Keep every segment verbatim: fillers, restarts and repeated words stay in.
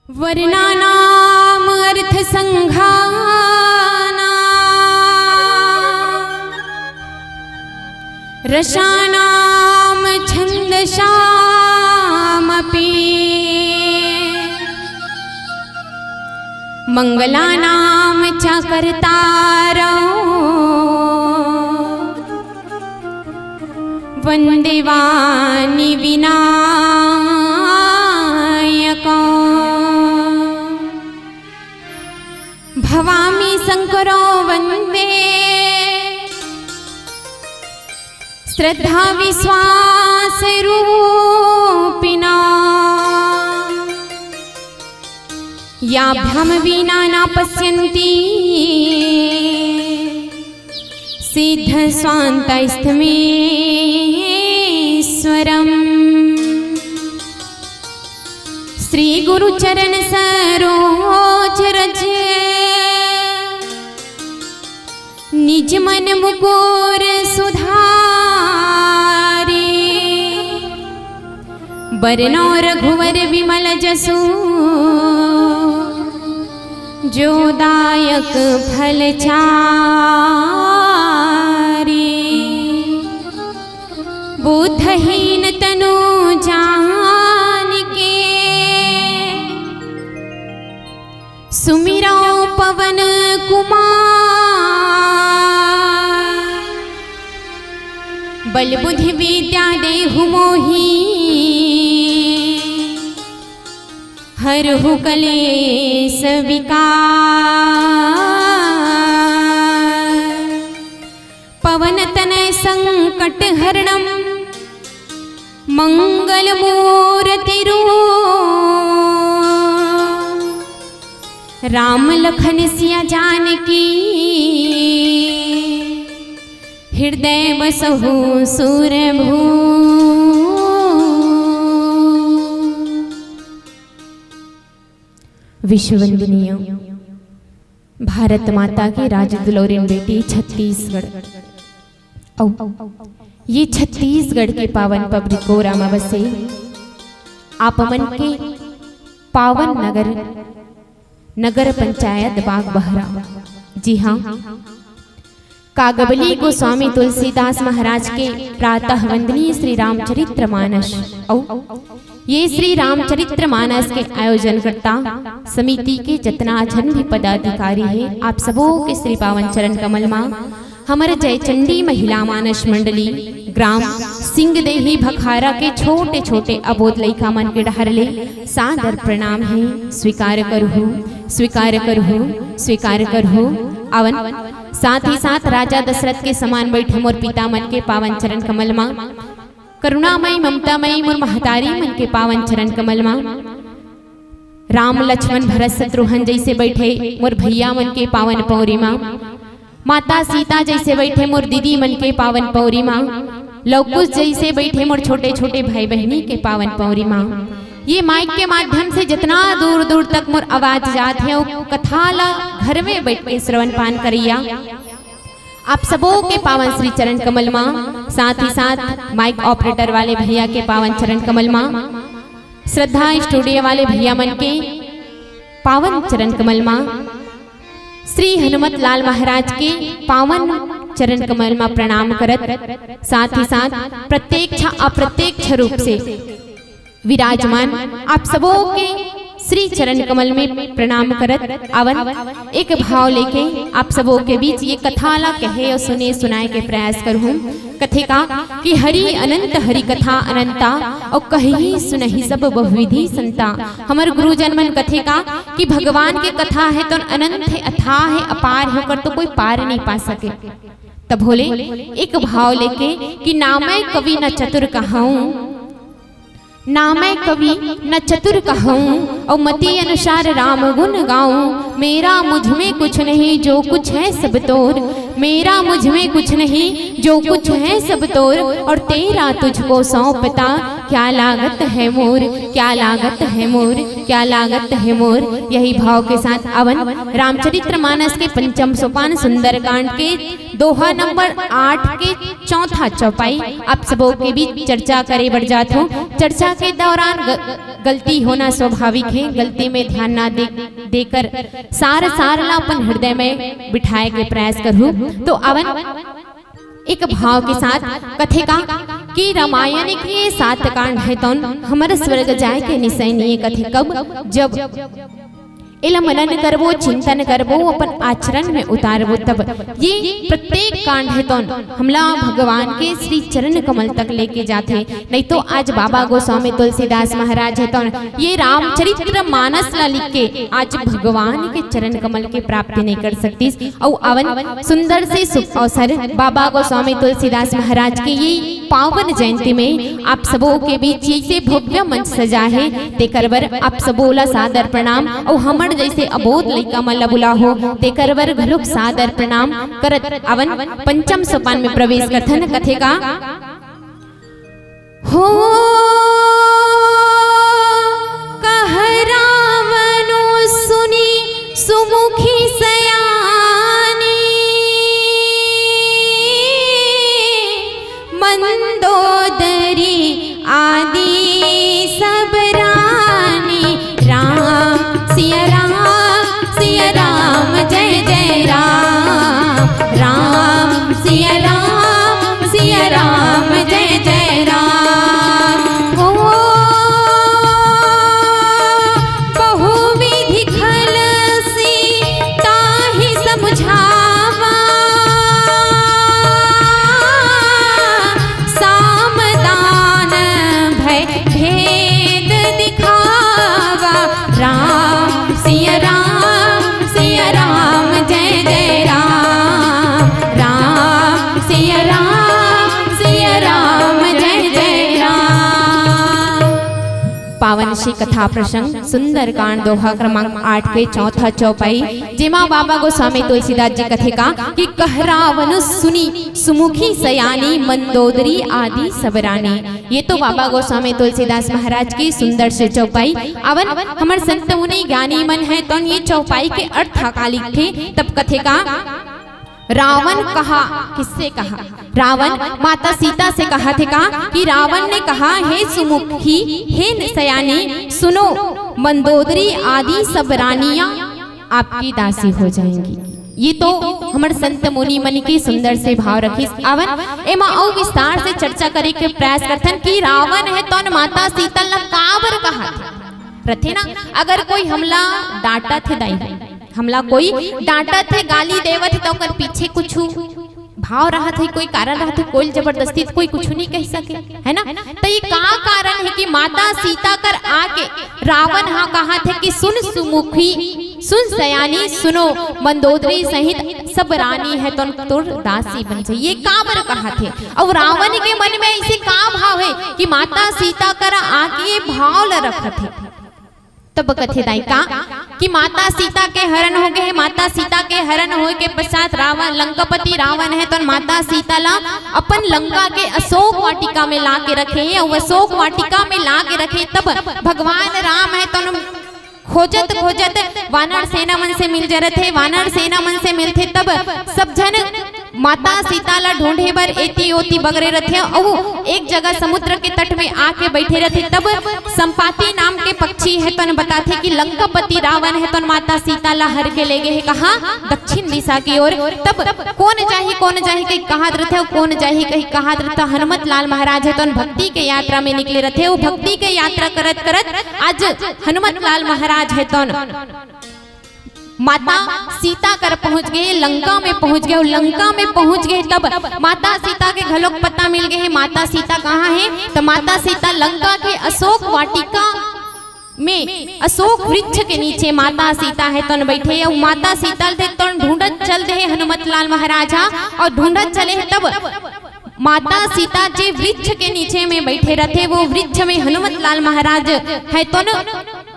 वर्णानाम् अर्थसङ्घानां रसानां छन्दसामपि मङ्गलानां च कर्तारौ वन्दे वाणिविनायकौ। भवामि शङ्करौ वन्दे श्रद्धाविश्वासरूपिणौ। याभ्यां वीणा न पश्यन्ति सिद्धस्वान्तस्थमीश्वरम्। श्रीगुरुचरणसरोजरज निज मन मुकुर सुधारी। बरनौ रघुवर विमल जसु जो दायक फल चारी। बुद्धहीन तनु जानिके सुमिरौ पवन कुमार। बल बुद्धि विद्या देहु मोहि हरहु कलेस विकार। पवन तनय संकट हरणम मंगल मूर्ति रूप। राम लखन सिया जानकी हृदय बसहु सुरभूप। विश्ववंदनीय भारत माता के राज दुलौरिन बेटी छत्तीसगढ़। अउ ये छत्तीसगढ़ के पावन पबरी कोरा म बसे आप मन के पावन नगर, नगर पंचायत बागबहरा। जी हाँ, कागबली गोस्वामी तुलसीदास महाराज के प्रातः वंदनीय श्री रामचरित्र मानस अउ ये श्री रामचरित्र मानस के आयोजनकर्ता समिति के जतना झन भी पदाधिकारी हे, आप सबो के श्री पावन चरण कमल मा हमर जयचंडी महिला मानस मंडली ग्राम सिंगदेही भखारा के छोटे-छोटे अबोध लइका मन के डहर ले सादर प्रणाम हे। स्वीकार करहु, स्वीकार करहु, स्वीकार करहु। अवन साथ ही साथ राजा दशरथ के समान बैठे मोर पिता मन के पावन चरण कमल मा, करुणामयी ममतामयी मोर महतारी मन के पावन चरण कमल मा, राम लक्ष्मण भरत शत्रुघ्न जैसे बैठे मोर भैया मन के पावन पौरी मा, माता सीता जैसे बैठे मोर दीदी मन के पावन पौरी मा, लवकुश जैसे बैठे मोर छोटे छोटे भाई बहनी के पावन पौरी मा, ये माइक के माध्यम से जितना दूर दूर तक मोर आवाज जात हे, वो कथा ला घर में बैठ के श्रवण पान करैया आप सबो के पावन श्री चरण कमल मा, साथ ही साथ माइक ऑपरेटर वाले भैया के पावन चरण कमल मा, श्रद्धा स्टूडियो वाले भैया मन के पावन चरण कमल मा, श्री हनुमत लाल महाराज के पावन चरण कमल मा प्रणाम करत, साथ ही साथ प्रत्यक्ष अप्रत्यक्ष रूप से विराजमान आप सबो के श्री चरण कमल में प्रणाम करत अवन एक भाव लेके आप सबो के बीच ये कथा ला कहे अउ सुने सुनाए के प्रयास करहूं। कथे का कि हरि अनंत हरि कथा अनंता, अउ कहि सुनहि सब बहुविधि संता। हमर गुरुजन मन कथे का कि भगवान के कथा हे तो अनंत हे, अथाह हे, अपार हे, ओकर तो कोई पार नहीं पा सके। तब बोले एक भाव लेके कि ना मैं कवि न चतुर कहाऊं, ना मैं कवि न चतुर कहूँ, अउ मति अनुसार राम गुण गाऊं। मेरा मुझ में कुछ नहीं, जो कुछ है सब तोर। मेरा मुझ में कुछ नहीं, जो कुछ है सब तोर। और तेरा तुझको सौंपता, क्या लागत है मोर, क्या लागत है मोर। क्या लागत है मोर, यही भाव के साथ अवन रामचरित्र मानस के पंचम सोपान सुंदरकांड के दोहा नंबर आठ के चौथा चौपाई आप सबों के बीच चर्चा करे बर जात हूँ। चर्चा के दौरान ग-, गलती होना स्वाभाविक है, गलती में ध्यान ना दे, देकर सार सार ला अपन हृदय में बिठाए के प्रयास करहू। तो अवन एक भाव के साथ कथे का कि रामायण के ये सात कांड है तौन हमर स्वर्ग जाए के निशानी है। कथे कब? जब एला मनन करबो, चिंतन करबो, अपन आचरण में उतारबो, तब ये प्रत्येक कांड है तौन हमला भगवान के श्री चरण कमल तक लेके जाथे। नहीं तो आज बाबा गोस्वामी तुलसीदास महाराज है तौन ये रामचरित्र मानस ला लिख के आज भगवान के चरण कमल के प्राप्ति नहीं कर सकतीस। अउ अवन सुंदर से शुभ अवसर बाबा गोस्वामी तुलसीदास महाराज के ये पावन जयंती में आप सबों के बीच ये से भव्य मंच सजा है, तेकर बर आप सबों ला सादर प्रणाम। अउ हमर जैसे अबोध लइका मन ला बुलाहो, तेकर बर घलोक सादर प्रणाम करत अवन पंचम सोपान में प्रवेश करथन। कथे का हो कह रावनु सुनि सुमुखी सयानी, मंदोदरी आदि सब रानी। राम सिया राम, सिया राम जय जय राम। राम सिया राम, सिया राम जय जय राम। ओ बहुविधि खलसी ताहि समुझावा। साम दान भय भेद दिखावा। राम सिया राम, सिया राम जय जय राम। राम सिया राम, सिया राम जय जय राम। पावन श्री कथा प्रसंग सुंदरकांड दोहा क्रमांक आठ के चौथा चौपाई, जेमा बाबा गोस्वामी तुलसीदास जी कथे का कि कह रावनु सुनि सुमुखी सयानी, मंदोदरी आदि सब रानी। ये तो बाबा गोस्वामी तुलसीदास महाराज की सुंदर से चौपाई। अवन हमर संत मुनि ज्ञानी मन है तौन ये चौपाई के अर्थ का लिखथे। तब कथे का रावण कहा, किससे कहा? रावण माता सीता से कहा थे का कि रावण ने कहा, हे सुमुखी, हे सयानी, सुनो, मंदोदरी आदि सब रानियां आपकी दासी हो जाएंगी। ये तो हमर संत मुनि मन के सुंदर से भाव रखिस। अवन एमा अउ विस्तार से चर्चा करे के प्रयास करथन कि रावण है तौन माता सीता ला काबर कहा थे? रथे ना, अगर कोई हमला डांटत हे दाई, हमला कोई डांटत हे, गाली देवत हे, त ओकर पीछे कुछु भाव रहत हे, कोई कारण रहत हे, कोई जबरदस्ती त कोई कुछु नहीं कह सके, है ना? त ये का कारण हे कि माता सीता कर आके रावण हा कहा थे कि सुन सुमुखी, सुन सयानी, सुनो मंदोदरी सहित सब रानी है तौन तोर दासी बन जाई, ये काबर कहा थे? अउ रावण के मन में ऐसे का भाव हे कि माता सीता कर आके ये भाव ल रखत हे? तब कथे दाई का कि माता सीता के हरण हो गए हे। माता सीता के हरण होए के पश्चात रावण, लंकापति रावण है तौन माता सीता ला अपन लंका के अशोक वाटिका में ला के रखे हे। अउ अशोक वाटिका में ला के रखे, तब भगवान राम है तौन खोजत खोजत वानर सेना मन से मिल जरत हे। वानर सेना मन से मिलथे, तब सब झन माता सीता ला ढूंढे बर एती ओती बगरे रथे। अउ एक जगह समुद्र के तट में आके बैठे रथे। तब संपाति नाम के पक्षी है तौन बताथे कि लंकापति रावण है तौन माता सीता ला हर के ले गए हे कहाँ? दक्षिण दिशा की ओर। तब कोन जाही, कोन जाही कही कहात रथे, कोन जाही कही कहात रथे। हनुमत लाल महाराज है तौन भक्ति के यात्रा में निकले रथे। वो भक्ति के यात्रा करत करत आज हनुमत लाल महाराज है तौन माता सीता कर पहुंच गए, लंका में पहुंच गए। और लंका में पहुंच गए तब माता सीता के घलोक पता मिल गए हे माता सीता कहाँ हे। तो माता सीता लंका के अशोक वाटिका में अशोक वृक्ष के नीचे माता सीता है तौन बैठे हे। और माता सीता ला तौन ढूंढत चल दे हे हनुमत लाल महाराज हा। और ढूंढत चले हे तब माता सीता जे वृक्ष के नीचे में बैठे रथे, वो वृक्ष में हनुमत लाल महाराज है तौन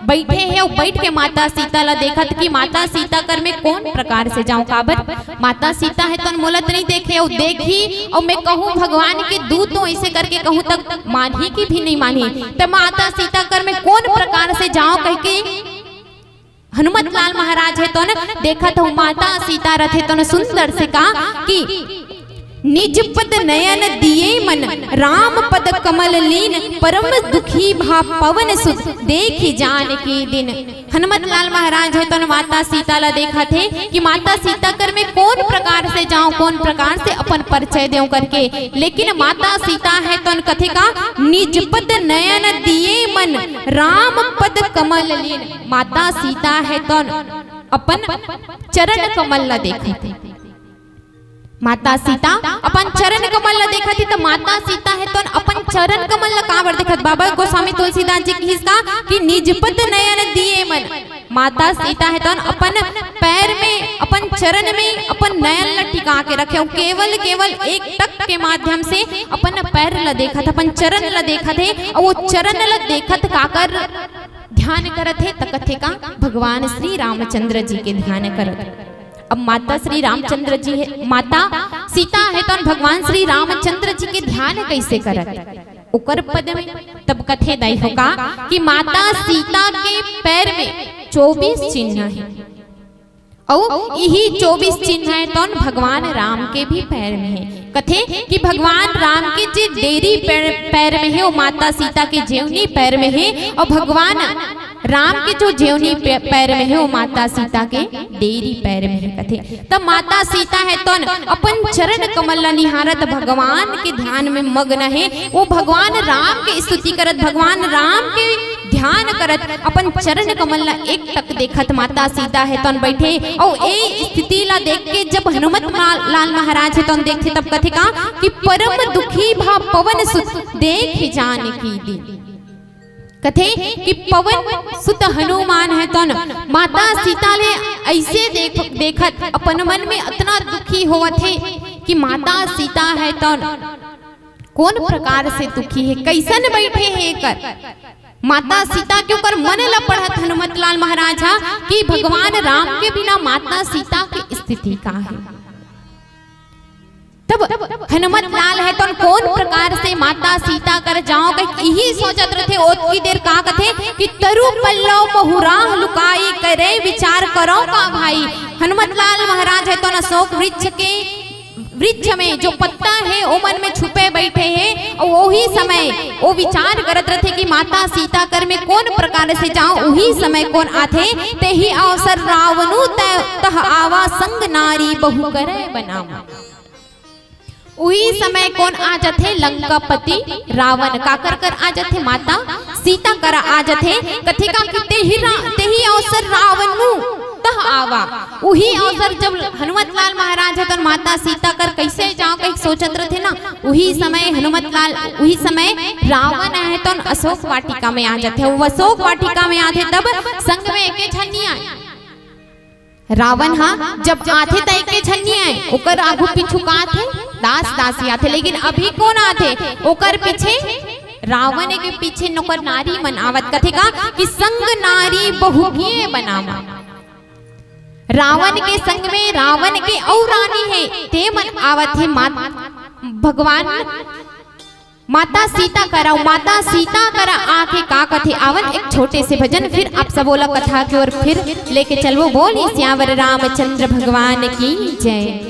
बैठे हे। और बैठ के माता सीता ला देखत कि माता सीता कर में कोन प्रकार से जाऊं, काबर माता सीता है तौन मोला त नहीं देखे, और देखी और मैं कहूँ भगवान के दूत हो ऐसे करके कहूँ तक मानही कि भी नहीं मानही। त माता सीता कर में कोन प्रकार प्रकार से जाओ कहिके हनुमत लाल महाराज हे तोन देखत हो, माता सीता रथे तोन सुंदर से का कि निज पद नयन दिए मन, राम पद कमल लीन, परम दुखी भा पवन सुत, देखि जानकी दीन। हनुमत लाल महाराज हे तोन माता सीता ला देखत हे कि माता सीता कर में कौन प्रकार से जाओ, कौन प्रकार से अपन परिचय देव करके। लेकिन माता सीता हे तोन कथे का, निज पद नयन दिए मन, राम पद कमल लीन। माता सीता हे तोन अपन चरण कमल ला देखत हे। माता सीता अपन चरण कमल ला देखत हे, त माता सीता हे तोन अपन चरण कमल ला काबर देखत? बाबा गोस्वामी तुलसीदास जी कहिस का कि निज पद नयन दिए मन। माता सीता हे तोन अपन पैर में, अपन चरण में अपन नयन ला टिका के रखे, अउ केवल, केवल एक टक के माध्यम से अपन पैर ला देखत, अपन चरण ला देखत हे, अउ वो चरण ला देखत काकर ध्यान करत हे? त कथे का, भगवान श्री रामचंद्र जी के ध्यान करत। अब माता श्री रामचंद्र जी हे, माता सीता हे तोन भगवान श्री रामचंद्र जी के ध्यान कैसे करत? ओकर पद में तब कथे दाई हो का कि माता सीता के पैर में चौबीस चिन्ह हे, अउ इही चौबीस चिन्ह हे तोन भगवान राम के भी पैर में हे। कथे कि भगवान राम के जे डेरी पैर, पैर में हे, वो माता सीता के जेवनी पैर में हे, अउ भगवान राम के जो जेवनी पे-, पैर में हे, वो माता सीता के डेरी पैर में हे कथे। तब माता सीता हे तोन अपन चरण कमल ला निहारत भगवान के ध्यान में मग्न हे, वो भगवान राम के स्तुति करत, भगवान राम के ध्यान करत, अपन चरण कमल ला एक टक देखत माता सीता हे तोन बैठे, अउ ए स्थिति ला देख के जब हनुमत ला-, लाल महाराज हे तोन देखथे तब कथे का कि परम दुखी भा पवन सुत, देखि जानकी दीन। कथे कि पवन सुत हनुमान हे तोन माता सीता ले ऐसे देख, देखत अपन मन में अतना दुखी होवत हे कि माता सीता हे तोन कौन प्रकार से दुखी हे, कैसन बैठे हे एकर। माता सीता के ओकर मन ला पढ़त हनुमत लाल महाराज हा कि भगवान राम के बिना माता सीता के स्थिति का हे। तब हनुमत लाल हे तोन कौन प्रकार से माता सीता कर जाओ कहिके इही सोचत रथे। ओतकी देर का कथे कि तरु पल्लव महु राह लुकाई, करे विचार करो का भाई। हनुमत लाल महाराज हे तोन अशोक वृक्ष के, वृक्ष में जो पत्ता हे ओमन में छुपे बैठे हे, अउ ओही समय वो विचार करत रथे कि माता सीता कर में कौन प्रकार से जाओ। उही समय कौन आथे, तेहि अवसर रावनु त-, तह आवा, संग नारी बहु करे बनावा। उही समय कौन आ जाथे? लंकापति रावण काकर कर आ जाथे? माता सीता करा आ जाथे। कथे का कि तेहि रा-, तेहि अवसर रावनु तह आवा। उही अवसर जब हनुमत लाल महाराज हे तोन माता सीता कर कैसे जाओ कहिके सोचत रथे ना, उही समय हनुमत लाल, उही समय रावण हे तोन अशोक वाटिका में आ जाथे। वो अशोक वाटिका में आथे तब संग में एके झन नइ आए। रावण हा जब आथे त एके झन नइ आए, ओकर आगू पीछू का आथे? दास दासी आथे। लेकिन अभी कौन आथे? ओकर पीछे, रावण के पीछे नौकर नारी मन आवत। कथे का कि संग नारी बहु किए बनावा। रावण के संग में रावण के अउ रानी हे, ते मन आवत हे। मात-, भगवान माता सीता करा, माता सीता करा आके का कथे? आवन एक छोटे से भजन, फिर आप सबो ला कथा के ओर फिर लेके चलबो। बोलिए सियावर रामचंद्र भगवान की जय।